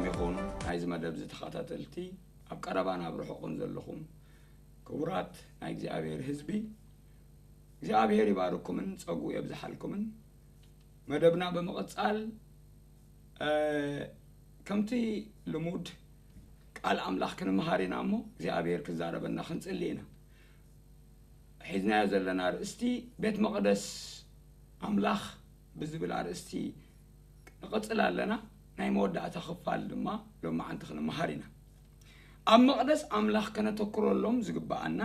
ይኹን ናይዚ መደብ እዚ ተኸታተልቲ፣ ኣብ ቀረባን ኣብ ርሑቕን ዘለኹም ክቡራት ናይ እግዚኣብሔር ህዝቢ፣ እግዚኣብሔር ይባርኩምን ጸጉ የብዝሓልኩምን። መደብና ብምቕጻል፣ እ፣ ከምቲ ልሙድ ቃል ኣምላኽ ክንመሃር ኢና እሞ እግዚኣብሔር ክዛረበና ክንጽሊ ኢና። ሒዝናዮ ዘለና ኣርእስቲ ቤት መቕደስ ኣምላኽ ብዝብል ኣርእስቲ ንቐጽል ኣለና። ናይ መወዳእታ ክፋል ድማ ሎማዓንቲ ክንመሃር ኢና። ኣብ መቕደስ ኣምላኽ ከነተኩረሎም ዝግብኣና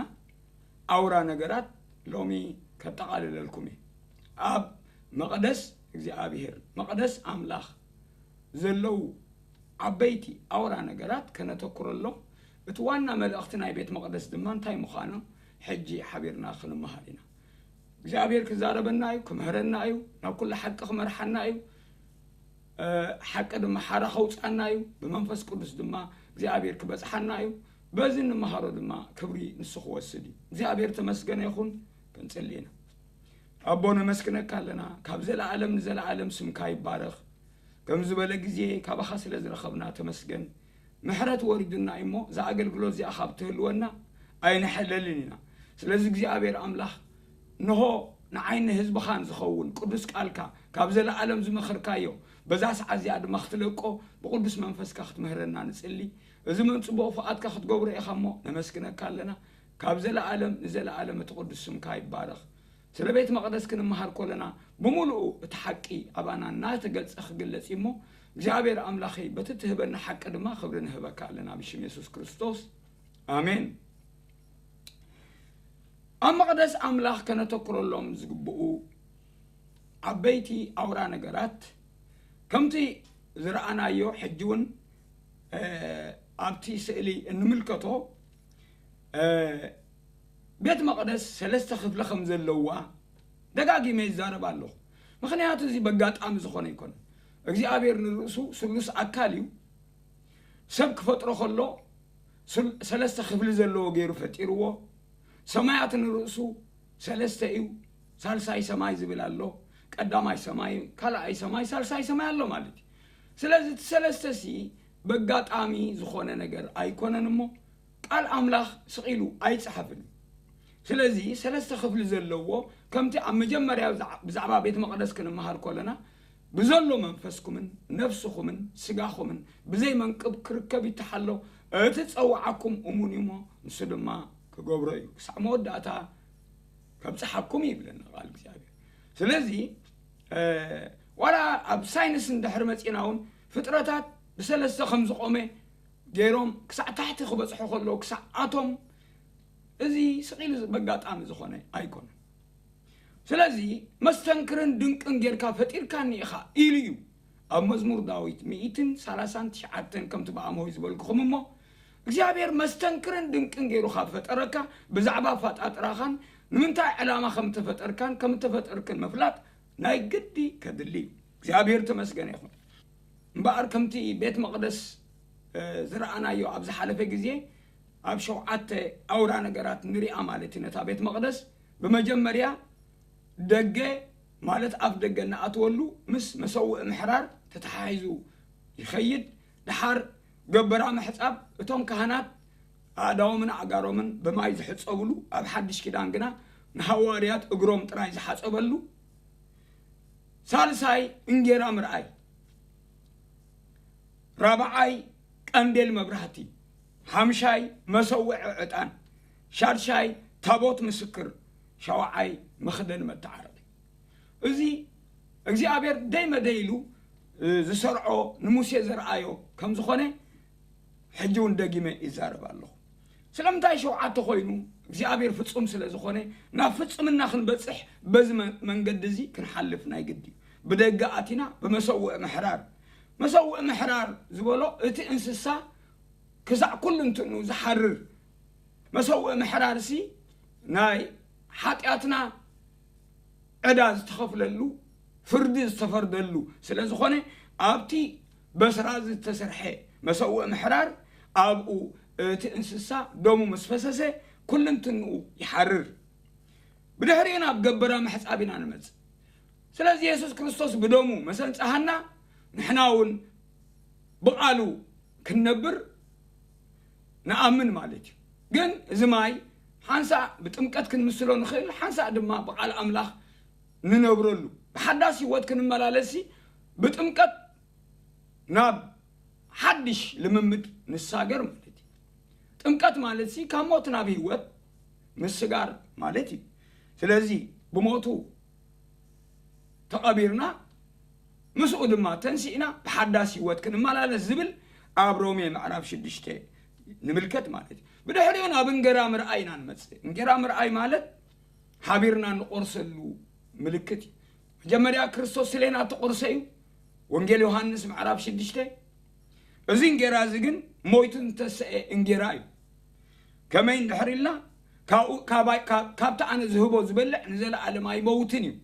ኣውራ ነገራት ሎሚ ከጠቓልለልኩም እየ። ኣብ መቕደስ እግዚኣብሔር፣ መቕደስ ኣምላኽ ዘለዉ ዓበይቲ ኣውራ ነገራት ከነተኩረሎም፣ እቲ ዋና መልእኽቲ ናይ ቤት መቕደስ ድማ እንታይ ምዃኑ ሕጂ ሓቢርና ክንመሃር ኢና። እግዚኣብሔር ክዛረበና እዩ፣ ክምህረና እዩ፣ ናብ ኩሉ ሓቂ ክመርሓና እዩ። እ፣ ሓቂ ድማ ሓራ ከውፅኣና እዩ። ብመንፈስ ቅዱስ ድማ እግዚኣብሔር ክበፅሓና እዩ። በዚ እንመሃሮ ድማ ክብሪ ንሱ ክወስድ እዩ። እግዚኣብሔር ተመስገነ ይኹን። ክንጽሊ ኢና። ኣቦ ነመስግነካ ኣለና። ካብ ዘለኣለም ንዘለኣለም ስምካ ይባረኽ። ከም ዝበለ ግዜ ካባኻ ስለ ዝረኸብና ተመስገን። ምሕረት ወሪዱና እዩ እሞ፣ እዛ ኣገልግሎት እዚኣ ካብ ትህልወና ኣይንሕለልን ኢና። ስለዚ እግዚኣብሔር ኣምላኽ፣ እንሆ ንዓይን ንህዝብኻን ዝኸውን ቅዱስ ቃልካ ካብ ዘለኣለም ዝመኸርካዮ፣ በዛ ሰዓት እዚኣ ድማ ክትለቆ ብቅዱስ መንፈስካ ክትምህረና ንጽሊ። እዚ እውን ጽቡቕ ፍቓድካ ክትገብሮ ኢኻ እሞ ነመስግነካ ኣለና። ካብ ዘለኣለም ንዘለኣለም እቲ ቅዱስ ስምካ ይባረኽ። ስለ ቤት መቕደስ ክንመሃር ከለና ብምሉኡ እቲ ሓቂ ኣባና እናተገልጸ ክግለጽ እዩ እሞ፣ እግዚኣብሔር ኣምላኸይ በቲ ትህበና ሓቂ ድማ ክብሪ ንህበካ ኣለና ብሽም የሱስ ክርስቶስ። ኣሜን። ኣብ መቕደስ ኣምላኽ ከነተኩረሎም ዝግብኡ ዓበይቲ ኣውራ ነገራት ከምቲ ዝረኣናዮ ሕጂ እውን፣ እ፣ ኣብቲ ስእሊ እንምልከቶ፣ እ፣ ቤት መቕደስ ሰለስተ ክፍሊ ከም ዘለዋ ደጋጊመ ይዛረብ ኣለኹ። ምኽንያቱ እዚ በጋጣሚ ዝኾነ ኣይኮነን። እግዚኣብሔር ንርእሱ ስሉስ ኣካል እዩ። ሰብ ክፈጥሮ ከሎ ስል-፣ ሰለስተ ክፍሊ ዘለዎ ገይሩ ፈጢርዎ። ሰማያት ንርእሱ ሰለስተ እዩ። ሳልሳይ ሰማይ ዝብል ኣሎ። ቀዳማይ ሰማይ፣ ካልኣይ ሰማይ፣ ሳልሳይ ሰማይ ኣሎ ማለት እዩ። ስለዚ እቲ ሰለስተ ሲ በጋጣሚ ዝኾነ ነገር ኣይኮነን እሞ ቃል ኣምላኽ ስቕ ኢሉ ኣይጸሓፍን። ስለዚ ሰለስተ ክፍሊ ዘለዎ ከምቲ ኣብ መጀመርያ ብዛዕ-፣ ብዛዕባ ቤት መቕደስ ክንመሃር ከለና ብዘሎ መንፈስኩምን ነፍስኹምን ስጋኹምን ብዘይ መንቅብ ክርከብ ይተሓሎ። እቲ ጸውዓኩም እሙን እዩ እሞ ንሱ ድማ ክገብሮ እዩ። ክሳዕ መወዳእታ ከብጽሓኩም ይብለና ቃል እግዚኣብሔር። ስለዚ፣ እ፣ ዋላ ኣብ ሳይንስ እንድሕር መጺና እውን ፍጥረታት ብሰለስተ ከም ዝቖመ ገይሮም ክሳዕ ታሕቲ ክበጽሑ ከለዉ፣ ክሳዕ ኣቶም፣ እዚ ስቕ ኢሉ በጋጣሚ ዝኾነ ኣይኮነን። ስለዚ መስተንክርን ድንቅን ጌርካ ፈጢርካኒ ኢኻ ኢሉ እዩ ኣብ መዝሙር ዳዊት ሚእትን ሰላሳን ትሽዓተን ከምቲ ብኣምሆይ ዝበልኩኹም እሞ፣ እግዚኣብሔር መስተንክርን ድንቅን ገይሩ ካብ ፈጠረካ፣ ብዛዕባ ኣፈጣጥራኻን ንምንታይ ዕላማ ከም ተፈጠርካን ከም ተፈጠርክን ምፍላጥ ናይ ግዲ ከድሊ እዩ። እግዚኣብሔር ተመስገነ ይኹን። እምበኣር ከምቲ ቤት መቕደስ፣ እ፣ ዝረኣናዮ ኣብ ዝሓለፈ ግዜ ኣብ ሸውዓተ ኣውራ ነገራት ንሪኣ ማለት እዩ። ነታ ቤት መቕደስ ብመጀመርያ ደገ ማለት ኣፍ ደገ እናኣትወሉ ምስ መሰውእ ምሕራር ተተሓሒዙ ይኸይድ። ደሓር ገበራ ምሕጻብ እቶም ካህናት ኣእዳዎምን ኣእጋሮምን ብማይ ዝሕጸብሉ፣ ኣብ ሓድሽ ኪዳን ግና ንሃዋርያት እግሮም ጥራይ ዝሓጸበሉ። ሳልሳይ እንጌራ ምርኣይ፣ ራብዓይ ቀንዴል መብራህቲ፣ ሓምሻይ መሰውዒ ዕጣን፣ ሻድሻይ ታቦት ምስክር፣ ሻውዓይ መኽደን መተዓረቂ። እዚ እግዚኣብሔር ደይ መደይ ኢሉ፣ እ፣ ዝሰርዖ ንሙሴ ዘርኣዮ ከም ዝኾነ ሕጂ እውን ደጊመ ይዛረብ ኣለኹ። ስለምንታይ ሸውዓተ ኮይኑ? እግዚኣብሔር ፍጹም ስለ ዝኾነ ናብ ፍጽምና ክንበጽሕ በዚ መ-፣ መንገዲ እዚ ክንሓልፍ ናይ ግዲ እዩ። ብደገ ኣቲና ብመሰውእ ምሕራር፣ መሰውእ ምሕራር ዝበሎ እቲ እንስሳ ክሳዕ ኩሉ እንትኑ ዝሓርር መሰውእ ምሕራርሲ ናይ ሓጢኣትና ዕዳ ዝተኸፍለሉ፣ ፍርዲ ዝተፈርደሉ ስለ ዝኾነ፣ ኣብቲ በስራ ዝተሰርሐ መሰውእ ምሕራር ኣብኡ እቲ እንስሳ ደሙ ምስ ፈሰሰ ኩልንትንኡ ይሓርር። ብድሕሪኡ ናብ ገበራ ምሕጻብ ኢና ንመጽእ። ስለዚ የሱስ ክርስቶስ ብደሙ መሰንጻሃና፣ ንሕና እውን ብቓሉ ክንነብር ንኣምን ማለት እዩ። ግን እዚ ማይ ሓንሳእ ብጥምቀት ክንምስሎ ንኽእል፣ ሓንሳእ ድማ ብቓል ኣምላኽ ንነብረሉ። ብሓዳስ ህይወት ክንመላለስ ብጥምቀት ናብ ሓድሽ ልምምድ ንሳገር ማለት እዩ። ጥምቀት ማለት ሲ ካብ ሞት ናብ ህይወት ምስጋር ማለት እዩ። ስለዚ ብሞቱ ተቐቢርና ምስኡ ድማ ተንሲእና ብሓዳስ ህይወት ክንመላለስ ዝብል ኣብ ሮሜ ምዕራፍ ሽዱሽተ ንምልከት ማለት እዩ። ብድሕሪኡ ናብ እንጌራ ምርኣይ ኢና ንመጽእ። እንጌራ ምርኣይ ማለት ሓቢርና ንቆርሰሉ ምልክት እዩ። መጀመርያ ክርስቶስ ስሌና ተቆርሰ እዩ። ወንጌል ዮሃንስ ምዕራፍ ሽዱሽተ። እዚ እንጌራ እዚ ግን ሞይቱ እንተሰአ እንጌራ እዩ። ከመይ እንድሕር ኢልና ካብኡ- ካባይ- ካብ- ካብቲ ኣነ ዝህቦ ዝበልዕ ንዘለኣለም ኣይመውትን እዩ።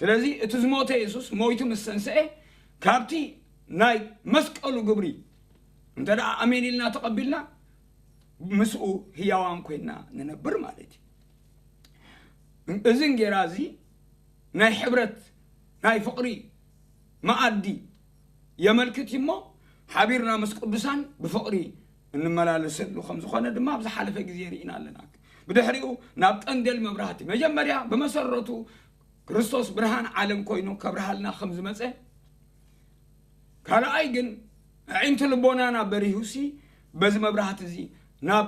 ስለዚ እቲ ዝሞተ የሱስ ሞይቱ ምስ ተንስአ ካብቲ ናይ መስቀሉ ግብሪ እንተ ደኣ ኣሜን ኢልና ተቐቢልና ምስኡ ህያዋን ኮይና ንነብር ማለት እዩ። እዚ እንጌራ እዚ ናይ ሕብረት ናይ ፍቕሪ መኣዲ የመልክት እሞ ሓቢርና ምስ ቅዱሳን ብፍቕሪ እንመላለሰሉ ከም ዝኾነ ድማ ኣብ ዝሓለፈ ግዜ ርኢና ኣለና። ብድሕሪኡ ናብ ቀንዴል መብራህቲ መጀመርያ ብመሰረቱ ክርስቶስ ብርሃን ዓለም ኮይኑ ከብርሃልና ከም ዝመፀ ካልኣይ ግን ኣዒንቲ ልቦናና በሪሁሲ በዚ መብራህቲ እዚ ናብ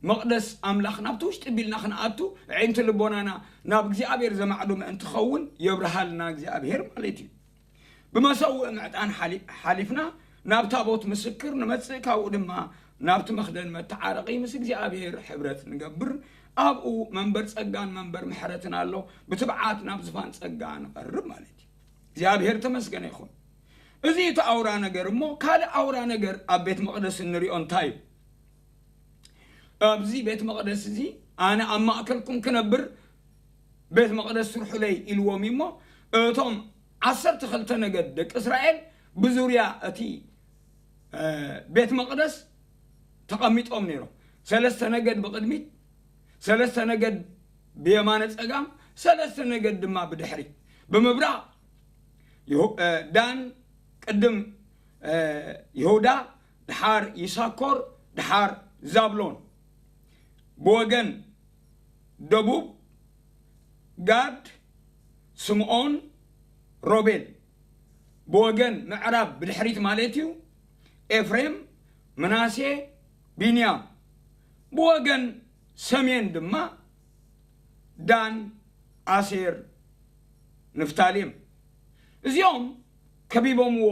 መቕደስ ኣምላኽ ናብቲ ውሽጢ ቢልና ክንኣቱ ኣዒንቲ ልቦናና ናብ እግዚኣብሔር ዘማዕዶ ምእንቲ ኸውን የብርሃልና እግዚኣብሔር ማለት እዩ። ብመሰውእ ምዕጣን ሓሊ- ሓሊፍና ናብ ታቦት ምስክር ንመጽእ ካብኡ ድማ ናብቲ መኽደን መተዓረቒ ምስ እግዚኣብሔር ሕብረት ንገብር። ኣብኡ መንበር ጸጋን መንበር ምሕረትን ኣሎ። ብትብዓት ናብ ዝፋን ጸጋ ንቐርብ ማለት እዩ። እግዚኣብሔር ተመስገነ ይኹን። እዚ እቲ ኣውራ ነገር እሞ ካልእ ኣውራ ነገር ኣብ ቤት መቕደስ እንሪኦ እንታይ እዩ? ኣብዚ ቤት መቕደስ እዚ ኣነ ኣብ ማእከልኩም ክነብር ቤት መቕደስ ስርሑለይ ኢልዎም እዩ እሞ እቶም ዓሰርተ ክልተ ነገድ ደቂ እስራኤል ብዙርያ እቲ ቤት መቕደስ ተቐሚጦም ነይሮም። ሰለስተ ነገድ ብቕድሚት፣ ሰለስተ ነገድ ብየማነ ጸጋም፣ ሰለስተ ነገድ ድማ ብድሕሪት። ብምብራቕ ዳን፣ ቅድም ይሁዳ፣ ድሓር ይሳኮር፣ ድሓር ዛብሎን። ብወገን ደቡብ ጋድ፣ ስምዖን፣ ሮቤል። ብወገን ምዕራብ ብድሕሪት ማለት እዩ ኤፍሬም፣ ምናሴ፣ ቢንያም። ብወገን ሰሜን ድማ ዳን፣ ኣሴር፣ ንፍታሌም። እዚኦም ከቢቦምዎ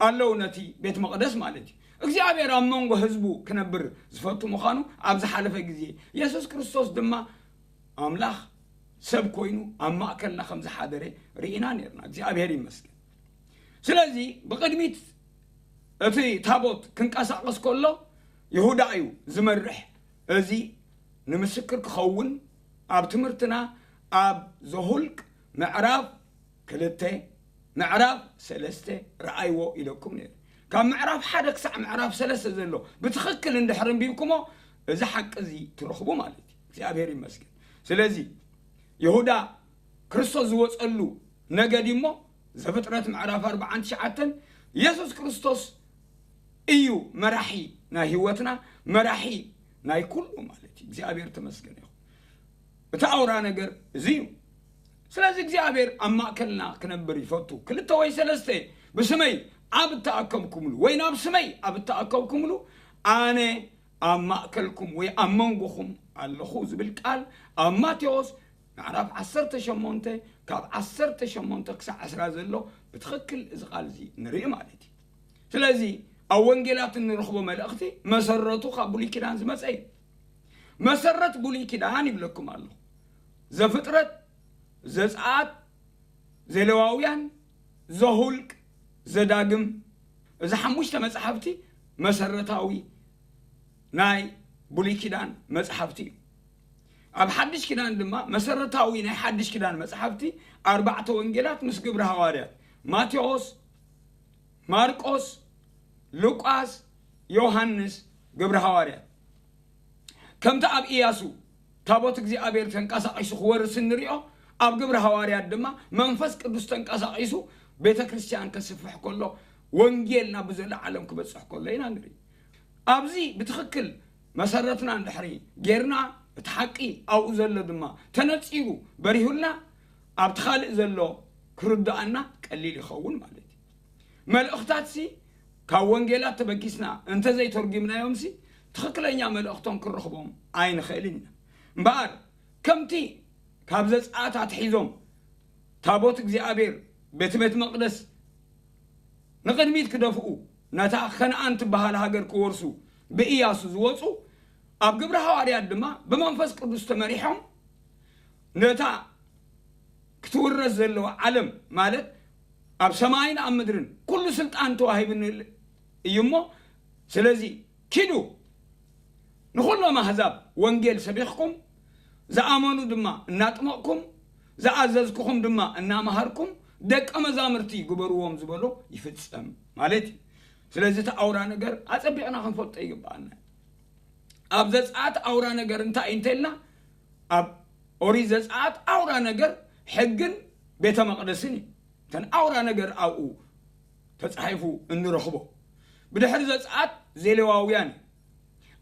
ኣለዉ ነቲ ቤት መቕደስ ማለት እዩ። እግዚኣብሔር ኣብ መንጎ ህዝቡ ክነብር ዝፈቱ ምዃኑ ኣብ ዝሓለፈ ግዜ የሱስ ክርስቶስ ድማ ኣምላኽ ሰብ ኮይኑ ኣብ ማእከልና ከም ዝሓደረ ርኢና ነርና። እግዚኣብሔር ይመስገን። ስለዚ ብቕድሚት እቲ ታቦት ክንቀሳቐስ ከሎ ይሁዳ እዩ ዝመርሕ። እዚ ንምስክር ክኸውን ኣብ ትምህርትና ኣብ ዘሁልቅ ምዕራፍ ክልተ ምዕራፍ ሰለስተ ረኣይዎ ኢለኩም ነይሩ። ካብ ምዕራፍ ሓደ ክሳዕ ምዕራፍ ሰለስተ ዘሎ ብትኽክል እንድሕር እንቢብኩሞ እዚ ሓቂ እዚ ትረኽቡ ማለት እዩ። እግዚኣብሔር ይመስገን። ስለዚ ይሁዳ ክርስቶስ ዝወፀሉ ነገድ እሞ ዘፍጥረት ምዕራፍ ኣርባዓን ትሽዓተን የሱስ ክርስቶስ እዩ መራሒ ናይ ህይወትና፣ መራሒ ናይ ኩሉ ማለት እዩ። እግዚኣብሔር ተመስገን ይኹን። እቲ ኣውራ ነገር እዚ እዩ። ስለዚ እግዚኣብሔር ኣብ ማእከልና ክነብር ይፈቱ። ክልተ ወይ ሰለስተ ብስመይ ኣብ እተኣከብኩምሉ ወይ ናብ ስመይ ኣብ እተኣከብኩምሉ ኣነ ኣብ ማእከልኩም ወይ ኣብ መንጎኹም ኣለኹ ዝብል ቃል ኣብ ማቴዎስ ምዕራፍ ዓሰርተ ሸሞንተ ካብ ዓሰርተ ሸሞንተ ክሳዕ ዕስራ ዘሎ ብትኽክል እዚ ቃል እዚ ንርኢ ማለት እዩ። ስለዚ ኣብ ወንጌላት እንረኽቦ መልእኽቲ መሰረቱ ካብ ብሉይ ኪዳን ዝመጸ እዩ። መሰረት ብሉይ ኪዳን ይብለኩም ኣለኹ። ዘፍጥረት፣ ዘጸኣት፣ ዘሌዋውያን፣ ዘሁልቅ፣ ዘዳግም፣ እዚ ሓሙሽተ መጻሕፍቲ መሰረታዊ ናይ ብሉይ ኪዳን መጻሕፍቲ እዩ። ኣብ ሓድሽ ኪዳን ድማ መሰረታዊ ናይ ሓድሽ ኪዳን መጻሕፍቲ ኣርባዕተ ወንጌላት ምስ ግብሪ ሃዋርያት ማቴዎስ፣ ማርቆስ፣ ሉቃስ፣ ዮሃንስ፣ ግብሪ ሃዋርያት። ከምቲ ኣብ ኢያሱ ታቦት እግዚኣብሔር ተንቀሳቒሱ ክወርስ እንሪኦ፣ ኣብ ግብሪ ሃዋርያት ድማ መንፈስ ቅዱስ ተንቀሳቒሱ ቤተ ክርስቲያን ከስፍሕ ከሎ ወንጌል ናብ ዘሎ ዓለም ክበፅሕ ከሎ ኢና ንርኢ። ኣብዚ ብትኽክል መሰረትና እንድሕሪ ጌርና፣ እቲ ሓቂ ኣብኡ ዘሎ ድማ ተነፂሩ በሪሁልና፣ ኣብቲ ካልእ ዘሎ ክርድኣና ቀሊል ይኸውን ማለት እዩ። መልእኽታትሲ ካብ ወንጌላት ተበጊስና እንተዘይተርጒምናዮምሲ ትኽክለኛ መልእኽቶም ክንረኽቦም ኣይንኽእልን ኢና። እምበኣር ከምቲ ካብ ዘጸኣት ኣትሒዞም ታቦት እግዚኣብሔር ቤት ቤት መቕደስ ንቕድሚት ክደፍኡ፣ ነታ ከነኣን ትበሃል ሃገር ክወርሱ ብኢያሱ ዝወጹ፣ ኣብ ግብረ ሃዋርያት ድማ ብመንፈስ ቅዱስ ተመሪሖም ነታ ክትውረስ ዘለዋ ዓለም፣ ማለት ኣብ ሰማይን ኣብ ምድርን ኩሉ ስልጣን ተዋሂብኒ እዩ እሞ፣ ስለዚ ኪዱ ንኹሎም ኣህዛብ ወንጌል ሰቢኽኩም፣ ዝኣመኑ ድማ እናጥመቕኩም፣ ዝኣዘዝኩኹም ድማ እናመሃርኩም ደቀ መዛሙርቲ ግበርዎም ዝበሎ ይፍጸም ማለት እዩ። ስለዚ እቲ ኣውራ ነገር ኣጸቢቕና ክንፈልጦ ይግብኣና። ኣብ ዘጸኣት ኣውራ ነገር እንታይ እዩ እንተልና፣ ኣብ ኦሪት ዘጸኣት ኣውራ ነገር ሕግን ቤተ መቕደስን እዩ። እተን ኣውራ ነገር ኣብኡ ተጻሒፉ እንረኽቦ። ብድሕሪ ዘጸኣት ዜሌዋውያን እዩ።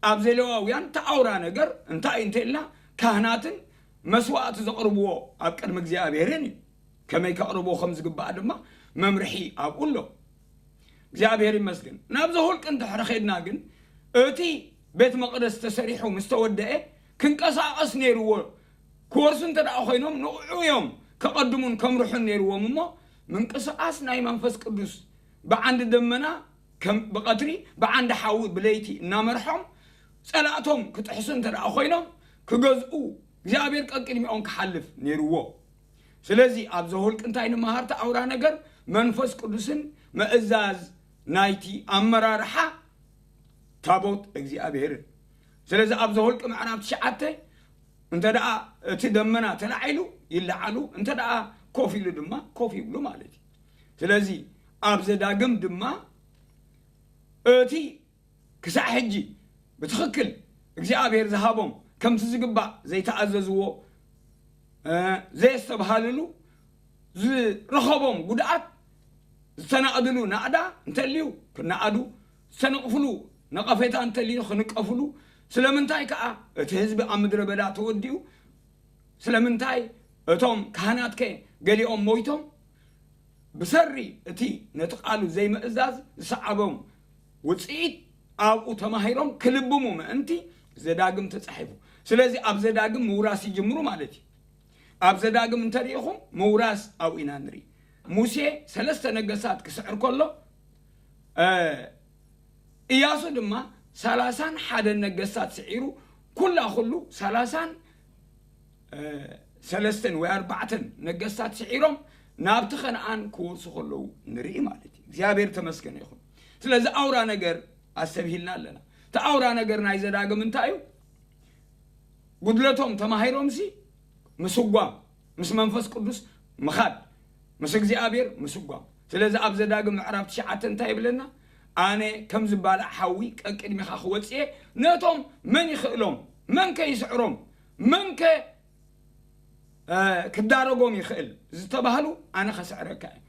ኣብ ዜሌዋውያን እቲ ኣውራ ነገር እንታይ እዩ እንተኢልና፣ ካህናትን መስዋእቲ ዘቕርብዎ ኣብ ቅድሚ እግዚኣብሔርን እዩ። ከመይ ከቕርብዎ ከም ዝግባእ ድማ መምርሒ ኣብኡ ኣሎ። እግዚኣብሔር ይመስገን። ናብ ዘሁልቅ እንድሕሪ ኸድና ግን፣ እቲ ቤት መቕደስ ተሰሪሑ ምስ ተወደአ፣ ክንቀሳቐስ ነይርዎ። ክወርሱ እንተ ደኣ ኮይኖም፣ ንዕኡ እዮም ከቐድሙን ከምርሑን ነይርዎም እሞ፣ ምንቅስቓስ ናይ መንፈስ ቅዱስ ብዓንዲ ደመና ከም ብቐትሪ፣ ብዓንዲ ሓዊ ብለይቲ እናመርሖም፣ ጸላእቶም ክጥሕሱ እንተ ደኣ ኮይኖም፣ ክገዝኡ እግዚኣብሔር ቀቅድሚኦም ክሓልፍ ነይርዎ። ስለዚ ኣብ ዘሁልቅ እንታይ ንምሃር? እቲ ኣውራ ነገር መንፈስ ቅዱስን ምእዛዝ ናይቲ ኣመራርሓ ታቦት እግዚኣብሔርን። ስለዚ ኣብ ዘሁልቅ ምዕራፍ ትሽዓተ እንተ ደኣ እቲ ደመና ተላዒሉ ይለዓሉ፣ እንተ ደኣ ኮፍ ኢሉ ድማ ኮፍ ይብሉ ማለት እዩ። ስለዚ ኣብ ዘዳግም ድማ እቲ ክሳዕ ሕጂ ብትኽክል እግዚኣብሔር ዝሃቦም ከምቲ ዝግባእ ዘይተኣዘዝዎ፣ እ፣ ዘየስተብሃልሉ፣ ዝረኸቦም ጉድኣት ዝተናእድሉ ናእዳ እንተልዩ ክናኣዱ፣ ዝተነቕፍሉ ነቐፌታ እንተልዩ ክንቀፍሉ፣ ስለምንታይ ከኣ እቲ ህዝቢ ኣብ ምድረ በዳ ተወዲኡ፣ ስለምንታይ እቶም ካህናትከ ገሊኦም ሞይቶም? ብሰሪ እቲ ነቲ ቃሉ ዘይምእዛዝ ዝሰዓቦም ውጽኢት ኣብኡ ተማሂሮም ክልብሙ ምእንቲ ዘዳግም ተጻሒፉ። ስለዚ ኣብ ዘዳግም ምውራስ ይጅምሩ ማለት እዩ። ኣብ ዘዳግም እንተሪኢኹም ምውራስ ኣብኡ ኢና ንርኢ። ሙሴ ሰለስተ ነገሳት ክስዕር ከሎ፣ እ፣ ኢያሱ ድማ ሰላሳን ሓደን ነገስታት ስዒሩ፣ ኩላ ኩሉ ሰላሳን፣ እ፣ ሰለስተን ወይ ኣርባዕተን ነገስታት ስዒሮም ናብቲ ከነኣን ክወርሱ ከለዉ ንርኢ ማለት እዩ። እግዚኣብሔር ተመስገነ ይኹን። ስለዚ ኣውራ ነገር ኣስተብሂልና ኣለና። እቲ ኣውራ ነገር ናይ ዘዳግም እንታይ እዩ? ጉድለቶም ተማሂሮምሲ ምስጓም፣ ምስ መንፈስ ቅዱስ ምኻድ፣ ምስ እግዚኣብሔር ምስጓም። ስለዚ ኣብ ዘዳግም ምዕራፍ ትሽዓተ እንታይ ይብለና? ኣነ ከም ዝባላዕ ሓዊ ቀቅድሚኻ ክወጽእ እየ፣ ነቶም መን ይኽእሎም? መን ከ ይስዕሮም? መን ከ፣ እ፣ ክዳረጎም ይኽእል ዝተባህሉ ኣነ ከስዕረካ እየ።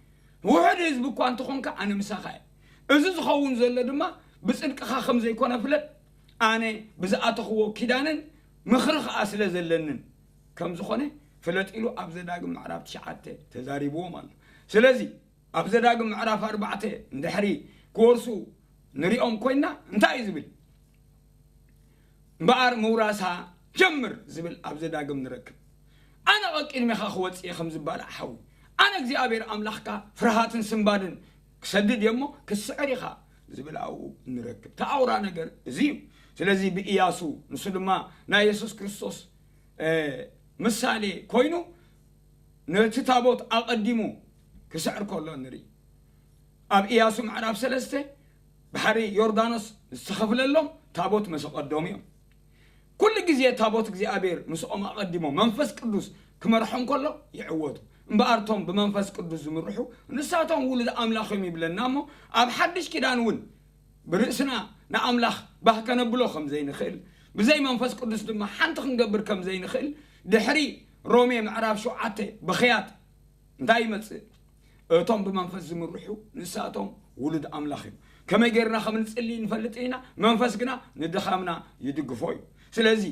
ውሑድ ህዝቢ እኳ እንተኾንካ ኣነ ምሳኻ እየ። እዚ ዝኸውን ዘሎ ድማ ብጽድቅኻ ከም ዘይኮነ ፍለጥ። ኣነ ብዝኣተኽዎ ኪዳንን ምኽሪ ኸኣ ስለ ዘለንን ከም ዝኾነ ፍለጥ ኢሉ ኣብ ዘዳግም ምዕራፍ ትሽዓተ ተዛሪብዎም ኣሎ። ስለዚ ኣብ ዘዳግም ምዕራፍ ኣርባዕተ እንድሕሪ ክወርሱ ንሪኦም ኮይና እንታይ እዩ ዝብል? እምበኣር ምውራሳ ጀምር ዝብል ኣብ ዘዳግም ንረክብ። ኣነ ቀቂድሜኻ ክወጽእ እየ ከም ዝባላዕ ሓዊ፣ ኣነ እግዚኣብሔር ኣምላኽካ ፍርሃትን ስንባድን ክሰድድ እየ እሞ ክትስዕር ኢኻ ዝብል ኣብኡ ንረክብ። እቲ ኣውራ ነገር እዚ እዩ። ስለዚ ብኢያሱ፣ ንሱ ድማ ናይ የሱስ ክርስቶስ፣ እ፣ ምሳሌ ኮይኑ ነቲ ታቦት ኣቐዲሙ ክስዕር ከሎ ንርኢ። ኣብ ኢያሱ ምዕራፍ ሰለስተ ባሕሪ ዮርዳኖስ ዝተኸፍለሎም ታቦት መሰቐዶም እዮም። ኩሉ ግዜ ታቦት እግዚኣብሔር ምስኦም ኣቐዲሞ መንፈስ ቅዱስ ክመርሖም ከሎ ይዕወቱ። እምበኣር እቶም ብመንፈስ ቅዱስ ዝምርሑ ንሳቶም ውሉድ ኣምላኽ እዮም ይብለና እሞ፣ ኣብ ሓድሽ ኪዳን እውን ብርእስና ንኣምላኽ ባህ ከነብሎ ከም ዘይንኽእል፣ ብዘይ መንፈስ ቅዱስ ድማ ሓንቲ ክንገብር ከም ዘይንኽእል፣ ድሕሪ ሮሜ ምዕራፍ ሸውዓተ ብኽያት እንታይ ይመጽእ? እቶም ብመንፈስ ዝምርሑ ንሳቶም ውሉድ ኣምላኽ እዩ። ከመይ ጌርና ከም ንጽሊ ንፈልጥ ኢና፣ መንፈስ ግና ንድኻምና ይድግፎ እዩ። ስለዚ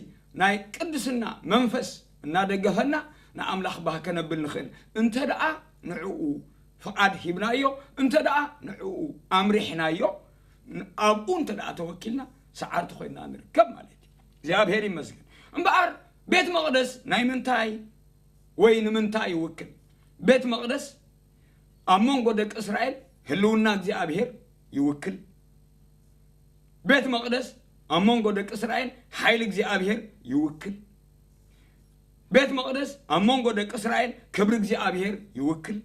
ናይ ቅድስና መንፈስ እናደገፈና ንኣምላኽ ባህ ከነብል ንኽእል እንተ ደኣ ንዕኡ ፍቓድ ሂብናዮ፣ እንተ ደኣ ንዕኡ ኣምሪሕናዮ፣ ን-፣ ኣብኡ እንተ ደኣ ተወኪልና ሰዓርቲ ኮይና ንርከብ ማለት እዩ። እግዚኣብሔር ይመስገን። እምበኣር ቤት መቕደስ ናይ ምንታይ ወይ ንምንታይ ይውክል? ቤት መቕደስ ኣብ መንጎ ደቂ እስራኤል ህልውና እግዚኣብሔር ይውክል። ቤት መቕደስ ኣብ መንጎ ደቂ እስራኤል ሓይሊ እግዚኣብሔር ይውክል። ቤት መቕደስ ኣብ መንጎ ደቂ እስራኤል ክብሪ እግዚኣብሔር ይውክል።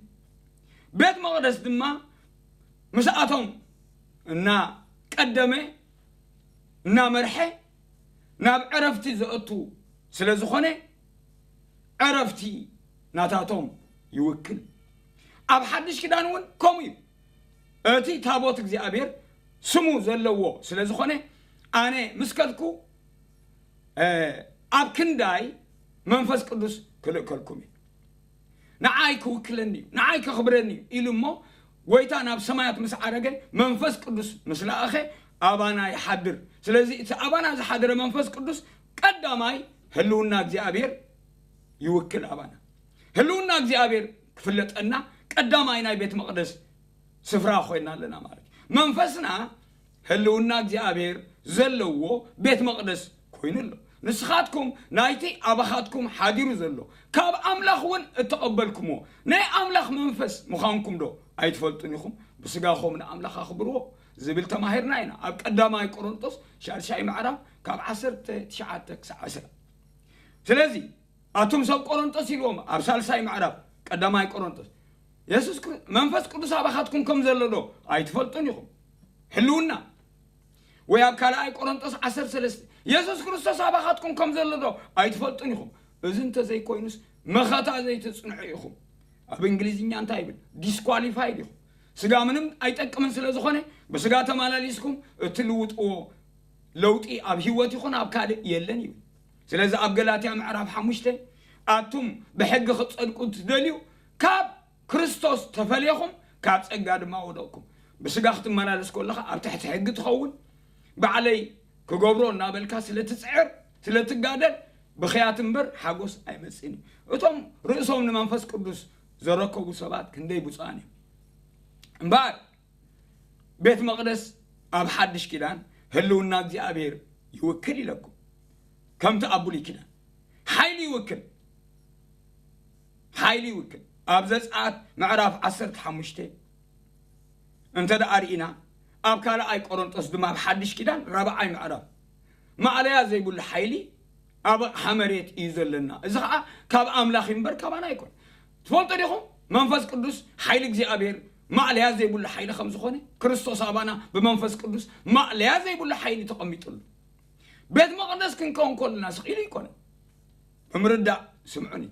ቤት መቕደስ ድማ ምስኣቶም እናቀደመ እናመርሐ ናብ ዕረፍቲ ዘእቱ ስለ ዝኾነ ዕረፍቲ ናታቶም ይውክል። ኣብ ሓድሽ ኪዳን እውን ከምኡ እዩ። እቲ ታቦት እግዚኣብሔር ስሙ ዘለዎ ስለ ዝኾነ ኣነ ምስ ከድኩ፣ እ፣ ኣብ ክንዳይ መንፈስ ቅዱስ ክልእከልኩም እዩ። ንዓይ ክውክለኒ እዩ፣ ንዓይ ከኽብረኒ እዩ ኢሉ እሞ፣ ጎይታ ናብ ሰማያት ምስ ዓረገ መንፈስ ቅዱስ ምስ ለኣኸ ኣባና ይሓድር። ስለዚ እቲ ኣባና ዝሓደረ መንፈስ ቅዱስ ቀዳማይ ህልውና እግዚኣብሔር ይውክል ኣባና። ህልውና እግዚኣብሔር ክፍለጠና ቀዳማይ ናይ ቤት መቕደስ ስፍራ ኮይና ኣለና ማለት እዩ። መንፈስና ህልውና እግዚኣብሔር ዘለዎ ቤት መቕደስ ኮይኑ ኣሎ። ንስኻትኩም ናይቲ ኣባኻትኩም ሓዲሩ ዘሎ ካብ ኣምላኽ እውን እተቐበልኩምዎ ናይ ኣምላኽ መንፈስ ምዃንኩም ዶ ኣይትፈልጡን ኢኹም? ብስጋኹም ንኣምላኽ ኣኽብርዎ ዝብል ተማሂርና ኢና። ኣብ ቀዳማይ ቆሮንጦስ ሻድሻይ ምዕራፍ ካብ ዓሰርተ ትሽዓተ ክሳዕ ዕስራ። ስለዚ ኣቱም ሰብ ቆሮንጦስ ኢልዎም ኣብ ሳልሳይ ምዕራፍ ቀዳማይ ቆሮንጦስ፣ የሱስ ክር-፣ መንፈስ ቅዱስ ኣባኻትኩም ከም ዘሎ ዶ ኣይትፈልጡን ኢኹም? ህልውና። ወይ ኣብ ካልኣይ ቆሮንጦስ ዓሰርተ ሰለስተ፣ የሱስ ክርስቶስ ኣባኻትኩም ከም ዘሎ ዶ ኣይትፈልጡን ኢኹም? እዚ እንተዘይኮይኑስ መኸታ ዘይትጽንዑ ኢኹም። ኣብ እንግሊዝኛ እንታይ ይብል? ዲስኳሊፋይድ ኢኹም። ስጋ ምንም ኣይጠቅምን ስለ ዝኾነ ብስጋ ተመላሊስኩም እትልውጥዎ ለውጢ ኣብ ህይወት ይኹን ኣብ ካልእ የለን ይብል። ስለዚ ኣብ ገላትያ ምዕራፍ ሓሙሽተ ኣቱም ብሕጊ ክትጸድቁ ትደልዩ ካብ ክርስቶስ ተፈልየኹም ካብ ጸጋ ድማ ወደቕኩም። ብስጋ ክትመላለስ ከለኻ ኣብ ትሕቲ ሕጊ ትኸውን። ባዕለይ ክገብሮ እናበልካ ስለ ትጽዕር ስለ ትጋደል ብኽያት እምበር ሓጎስ ኣይመጽእን እዩ። እቶም ርእሶም ንመንፈስ ቅዱስ ዘረከቡ ሰባት ክንደይ ብፁዓን እዮም። እምበኣር ቤት መቕደስ ኣብ ሓድሽ ኪዳን ህልውና እግዚኣብሔር ይውክል ኢለኩም። ከምቲ ኣብ ብሉይ ኪዳን ሓይሊ ይውክል፣ ሓይሊ ይውክል። ኣብ ዘጸኣት ምዕራፍ ዓሰርተ ሓሙሽተ እንተ ደኣ ርኢና፣ ኣብ ካልኣይ ቆሮንጦስ ድማ ኣብ ሓድሽ ኪዳን ራብዓይ ምዕራፍ ማእለያ ዘይብሉ ሓይሊ ኣብ ኣቕሓ መሬት እዩ ዘለና። እዚ ኸዓ ካብ ኣምላኽ እዩ እምበር ካባና ኣይኮን። ትፈልጡ ዲኹም? መንፈስ ቅዱስ ሓይሊ እግዚኣብሔር ማእለያ ዘይብሉ ሓይሊ ከም ዝኾነ፣ ክርስቶስ ኣባና ብመንፈስ ቅዱስ ማእለያ ዘይብሉ ሓይሊ ተቐሚጡሉ። ቤት መቕደስ ክንከውን ከለና ስቕ ኢሉ ኣይኮነን። ብምርዳእ ስምዑኒ።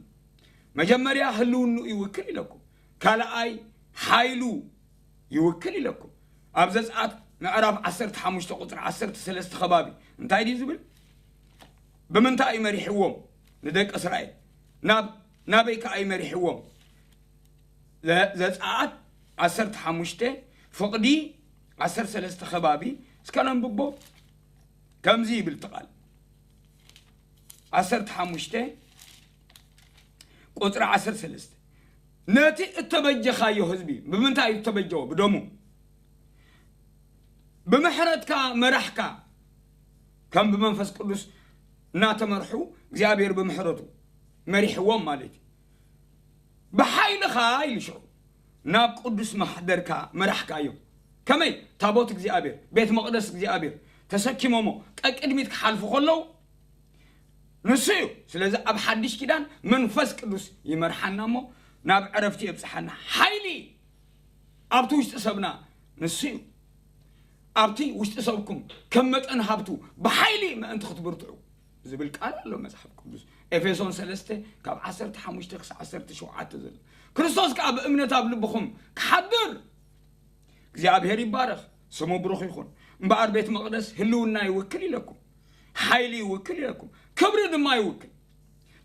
መጀመርያ ህልውንኡ ይውክል ኢለኩም። ካልኣይ ሓይሉ ይውክል ኢለኩም። ኣብ ዘጸኣት ምዕራፍ ዓሰርተ ሓሙሽተ ቁጽሪ ዓሰርተ ሰለስተ ከባቢ እንታይ ድዩ ዝብል? ብምንታይ እዩ መሪሕዎም ንደቂ እስራኤል? ናብ፣ ናበይ ከኣ እዩ መሪሕዎም? ዘ-፣ ዘጸኣት ዓሰርተ ሓሙሽተ ፍቕዲ ዓሰርተ ሰለስተ ከባቢ እስከ ነንብቦ። ከምዚ ይብል እቲ ቃል። ዓሰርተ ሓሙሽተ ቁጽሪ ዓሰርተ ሰለስተ፣ ነቲ እተበጀኻዮ ህዝቢ፣ ብምንታይ እዩ እተበጀዎ? ብደሙ። ብምሕረትካ መራሕካ። ከም ብመንፈስ ቅዱስ እናተመርሑ እግዚኣብሔር ብምሕረቱ መሪሕዎም ማለት እዩ። ብሓይልኻ ኢሉ ሽዑ ናብ ቅዱስ ማሕደርካ መራሕካዮም። ከመይ? ታቦት እግዚኣብሔር፣ ቤት መቕደስ እግዚኣብሔር ተሰኪሞሞ ቀቅድሚት ክሓልፉ ከለዉ ንሱ እዩ። ስለዚ ኣብ ሓድሽ ኪዳን መንፈስ ቅዱስ ይመርሓና እሞ ናብ ዕረፍቲ የብጽሓና። ሓይሊ ኣብቲ ውሽጢ ሰብና ንሱ እዩ። ኣብቲ ውሽጢ ሰብኩም ከም መጠን ሃብቱ ብሓይሊ ምእንቲ ክትብርትዑ ዝብል ቃል ኣሎ መጽሓፍ ቅዱስ። ኤፌሶን ሰለስተ ካብ ዓሰርተ ሓሙሽተ ክሳብ ዓሰርተ ሸውዓተ ዘሎ። ክርስቶስ ከኣ ብእምነት ኣብ ልብኹም ክሓድር እግዚኣብሔር ይባረኽ፣ ስሙ ብሩኽ ይኹን። እምበኣር ቤት መቕደስ ህልውና ይውክል ኢለኩም፣ ሓይሊ ይውክል ኢለኩም፣ ክብሪ ድማ ይውክል።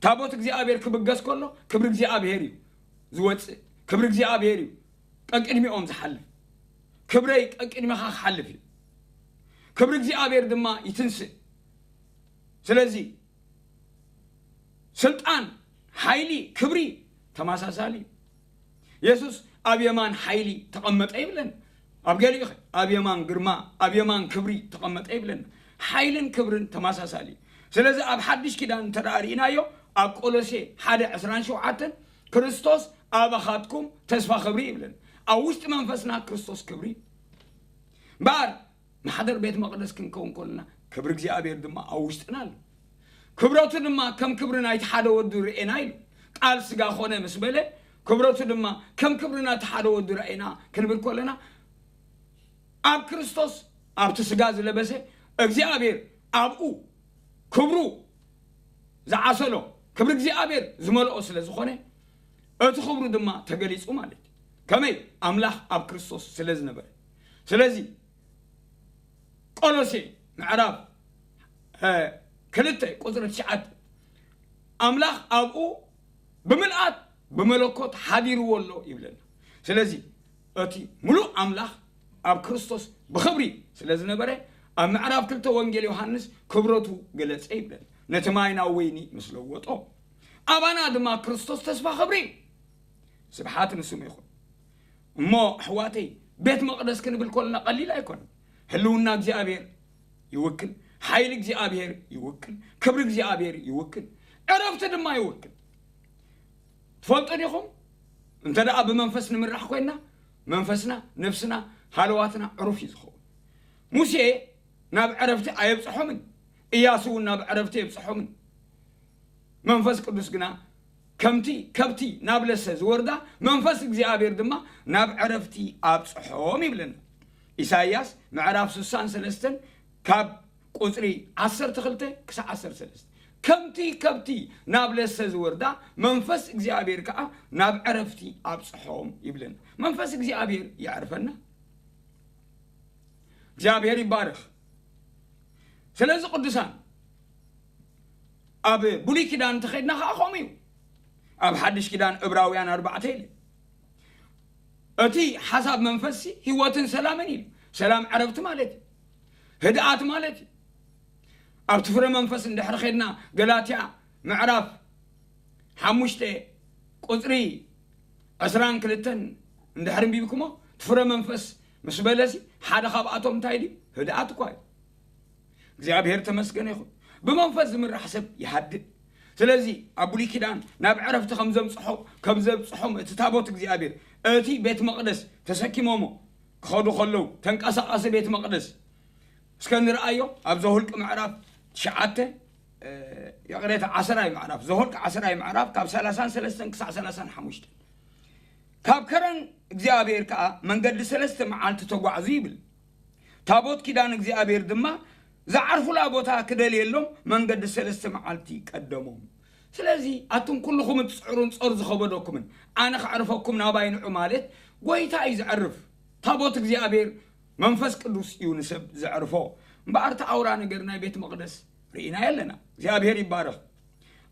ታቦት እግዚኣብሔር ክብገስ ከሎ ክብሪ እግዚኣብሔር እዩ ዝወጽእ፣ ክብሪ እግዚኣብሔር እዩ ቀቅድሚኦም ዝሓልፍ። ክብረይ ቀቅድሚኻ ክሓልፍ እዩ፣ ክብሪ እግዚኣብሔር ድማ ይትንስእ። ስለዚ ስልጣን፣ ሓይሊ፣ ክብሪ ተመሳሳሊ እዩ። የሱስ ኣብ የማን ሓይሊ ተቐመጠ ይብለና። ኣብ ገሊኡ ኸ ኣብ የማን ግርማ፣ ኣብ የማን ክብሪ ተቐመጠ ይብለና። ሓይልን ክብርን ተመሳሳሊ እዩ። ስለዚ ኣብ ሓድሽ ኪዳን እንተ ደኣ ርኢናዮ፣ ኣብ ቆሎሴ ሓደ ዕስራን ሸውዓተን፣ ክርስቶስ ኣባኻትኩም ተስፋ ክብሪ ይብለና። ኣብ ውሽጢ መንፈስና ክርስቶስ ክብሪ እዩ። እምበኣር ማሕደር ቤት መቕደስ ክንከውን ከለና፣ ክብሪ እግዚኣብሔር ድማ ኣብ ውሽጥና ኣሎ። ክብረቱ ድማ ከም ክብሪ ናይቲ ሓደ ወዱ ርኤና ኢሉ። ቃል ስጋ ኾነ ምስ በለ፣ ክብረቱ ድማ ከም ክብሪ ናይቲ ሓደ ወዱ ርኤና ክንብል ከለና፣ ኣብ ክርስቶስ፣ ኣብቲ ስጋ ዝለበሰ እግዚኣብሔር ኣብኡ ክብሩ ዝዓሰሎ፣ ክብሪ እግዚኣብሔር ዝመልኦ ስለ ዝኾነ፣ እቲ ክብሩ ድማ ተገሊጹ ማለት እዩ። ከመይ? ኣምላኽ ኣብ ክርስቶስ ስለ ዝነበረ። ስለዚ ቆሎሴ ምዕራፍ፣ እ፣ ክልተ ቁጽሪ ትሽዓተ፣ ኣምላኽ ኣብኡ ብምልኣት ብመለኮት ሓዲርዎ ኣሎ ይብለና። ስለዚ እቲ ምሉእ ኣምላኽ ኣብ ክርስቶስ ብኽብሪ ስለ ዝነበረ፣ ኣብ ምዕራፍ ክልተ ወንጌል ዮሃንስ ክብረቱ ገለጸ ይብለና። ነቲ ማይ ናብ ወይኒ ምስ ለወጦ፣ ኣባና ድማ ክርስቶስ ተስፋ ክብሪ እዩ። ስብሓት ንስሙ ይኹን። እሞ ኣሕዋተይ፣ ቤት መቕደስ ክንብል ከለና ቀሊል ኣይኮነን። ህልውና እግዚኣብሔር ይውክል፣ ሓይሊ እግዚኣብሔር ይውክል፣ ክብሪ እግዚኣብሔር ይውክል፣ ዕረፍቲ ድማ ይውክል። ትፈልጡ ዲኹም? እንተ ደኣ ብመንፈስ ንምራሕ ኮይንና፣ መንፈስና፣ ነፍስና፣ ሃለዋትና ዕሩፍ እዩ ዝኸውን። ሙሴ ናብ ዕረፍቲ ኣየብጽሖምን፣ እያሱ እውን ናብ ዕረፍቲ የብጽሖምን። መንፈስ ቅዱስ ግና ከምቲ ከብቲ ናብ ለሰ ዝወርዳ፣ መንፈስ እግዚኣብሔር ድማ ናብ ዕረፍቲ ኣብጽሖም ይብለና። ኢሳይያስ ምዕራፍ ስሳን ሰለስተን ካብ ቁጽሪ ዓሰርተ ክልተ ክሳዕ ዓሰርተ ሰለስተ። ከምቲ ከብቲ ናብ ለሰ ዝወርዳ፣ መንፈስ እግዚኣብሔር ከኣ ናብ ዕረፍቲ ኣብጽሖም ይብለና። መንፈስ እግዚኣብሔር የዕርፈና። እግዚኣብሔር ይባረኽ። ስለዚ ቅዱሳን፣ ኣብ ብሉይ ኪዳን እንተኸድና ከዓ ከምኡ እዩ። ኣብ ሓድሽ ኪዳን ዕብራውያን ኣርባዕተ ኢለ፣ እቲ ሓሳብ መንፈስሲ ህይወትን ሰላምን ኢሉ። ሰላም ዕረፍቲ ማለት እዩ። ህድኣት ማለት እዩ። ኣብቲ ፍረ መንፈስ እንድሕር ኸድና፣ ገላትያ ምዕራፍ ሓሙሽተ ቁጽሪ ዕስራን ክልተን እንድሕር ኣንቢብኩሞ፣ እቲ ፍረ መንፈስ ምስ በለሲ ሓደ ካብኣቶም እንታይ ድዩ? ህድኣት እኳ እዩ። እግዚኣብሔር ተመስገነ ይኹን። ብመንፈስ ዝምራሕ ሰብ ይሃድእ። ስለዚ ኣብ ብሉይ ኪዳን ናብ ዕረፍቲ ከም ዘምጽሖ-፣ ከም ዘብጽሖም እቲ ታቦት እግዚኣብሔር፣ እቲ ቤት መቕደስ ተሰኪሞሞ ክኸዱ ከለዉ፣ ተንቀሳቓሲ ቤት መቕደስ እስከ ንርኣዮ። ኣብ ዘኍልቂ ምዕራፍ ትሽዓተ፣ እ፣ ይቕሬታ፣ ዓሰራይ ምዕራፍ፣ ዘኍልቂ ዓሰራይ ምዕራፍ ካብ ሰላሳን ሰለስተን ክሳዕ ሰላሳን ሓሙሽተን። ካብ ከረን እግዚኣብሔር ከኣ መንገዲ ሰለስተ መዓልቲ ተጓዕዙ ይብል። ታቦት ኪዳን እግዚኣብሔር ድማ ዝዓርፉላ ቦታ ክደልየሎም መንገዲ ሰለስተ መዓልቲ ቀደሞም። ስለዚ ኣቱም ኩልኹም እትጽዕሩን ጾር ዝኸበደኩምን፣ ኣነ ከዕርፈኩም ናባይ ንዑ ማለት፣ ጐይታ እዩ ዘዕርፍ። ታቦት እግዚኣብሔር መንፈስ ቅዱስ እዩ ንሰብ ዘዕርፎ። እምበኣር እቲ ኣውራ ነገር ናይ ቤት መቕደስ ርኢናዮ ኣለና። እግዚኣብሔር ይባረኽ።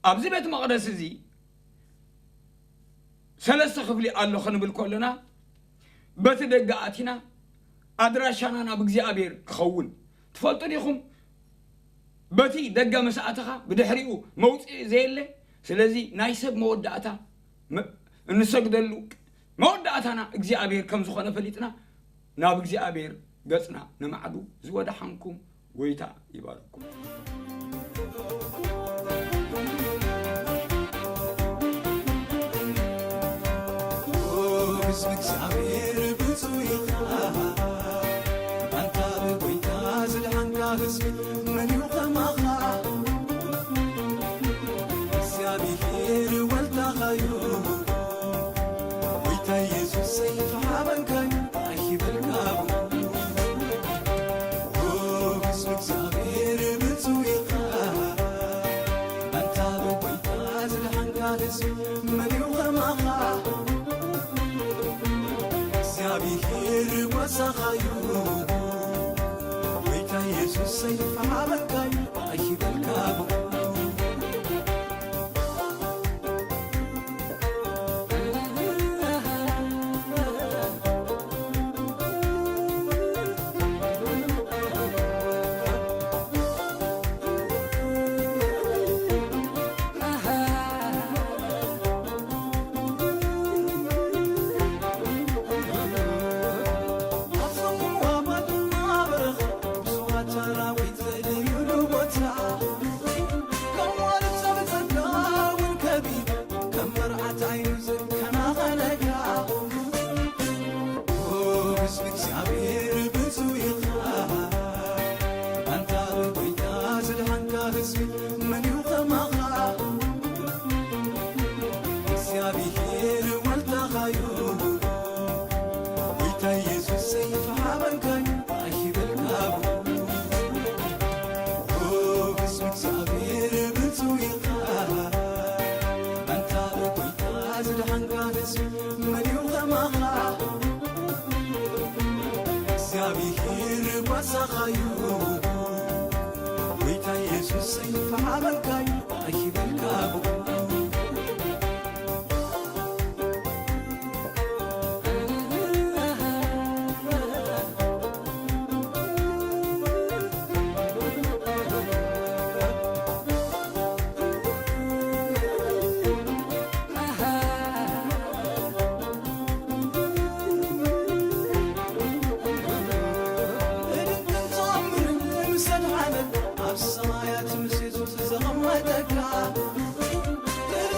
ኣብዚ ቤት መቕደስ እዚ ሰለስተ ክፍሊ ኣሎ ክንብል ከለና፣ በቲ ደገ ኣቲና ኣድራሻና ናብ እግዚኣብሔር ክኸውን። ትፈልጡ ዲኹም? በቲ ደገ ምስ ኣተኻ ብድሕሪኡ መውፅኢ ዘየለ። ስለዚ ናይ ሰብ መወዳእታ መ-፣ እንሰግደሉ መወዳእታና እግዚኣብሔር ከም ዝኾነ ፈሊጥና ናብ እግዚኣብሔር ገጽና ነማዕዱ። ዝወደሓንኩም ጐይታ ይባርኩም። ህዝቢ እግዚኣብሔር ብፁዕ ኢኻ፣ ኣንታ ብጐይታ ዝደሓንካ ህዝቢ መን እዩ ከማኻ? እግዚኣብሔር ወልዳኻዩ፣ ጐይታ ኢየሱስ ሰይፍ ሃበንካዩ፣ ኣይበልካቡ። ኦ፣ ህዝቢ እግዚኣብሔር ብፁዕ ኢኻ፣ ኣንታ ብጐይታ ዝደሓንካ ህዝቢ መን እዩ ከማኻ? እግዚኣብሔር ጓሳኻዩ፣ ጐይታ ኢየሱስ ሰይፍ ሃበንካዩ፣ ኣይበልካቡ። ጓሳኻዩ ጎይታ ኢየሱሰይ፣ ፈሓበልካዩ ኣይበልካ እድንቅን ተኣምርን ምሰልዓለ ኣብ ሰማያት ምስ የሱስ ዘቐመጠካ፣ ክብሪ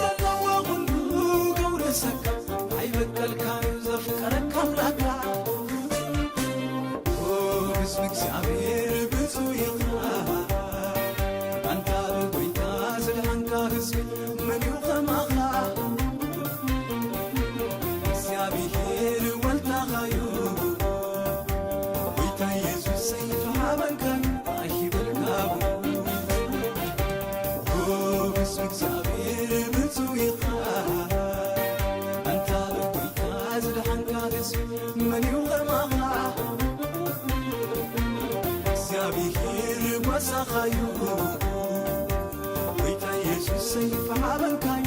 ኣለዎ ኩሉ ከውርሰካ፣ ኣይበቀልካን እዩ ዘፍቀረካ ኣምላካ። ኦ፣ ህዝቢ እግዚኣብሔር ብፁዕ ኢኻ፣ ኣንታ ብጎይታ ዝድሓንካ ህዝቢ መን እዩ ከማኻ? እግዚኣብሔር ዋልታኻዩ፣ ጎይታ ኢየሱሰይ፣ ፈሓበልካን ኣይበልካን። ኦ፣ ህዝቢ እግዚኣብሔር ብፁዕ ኢኻ፣ ኣንታ ብጎይታ ዝድሓንካ ህዝቢ መን እዩ ከማኻ? እግዚኣብሔር ጓሳኻዩ፣ ጎይታ ኢየሱሰይ፣ ፈሓበልካን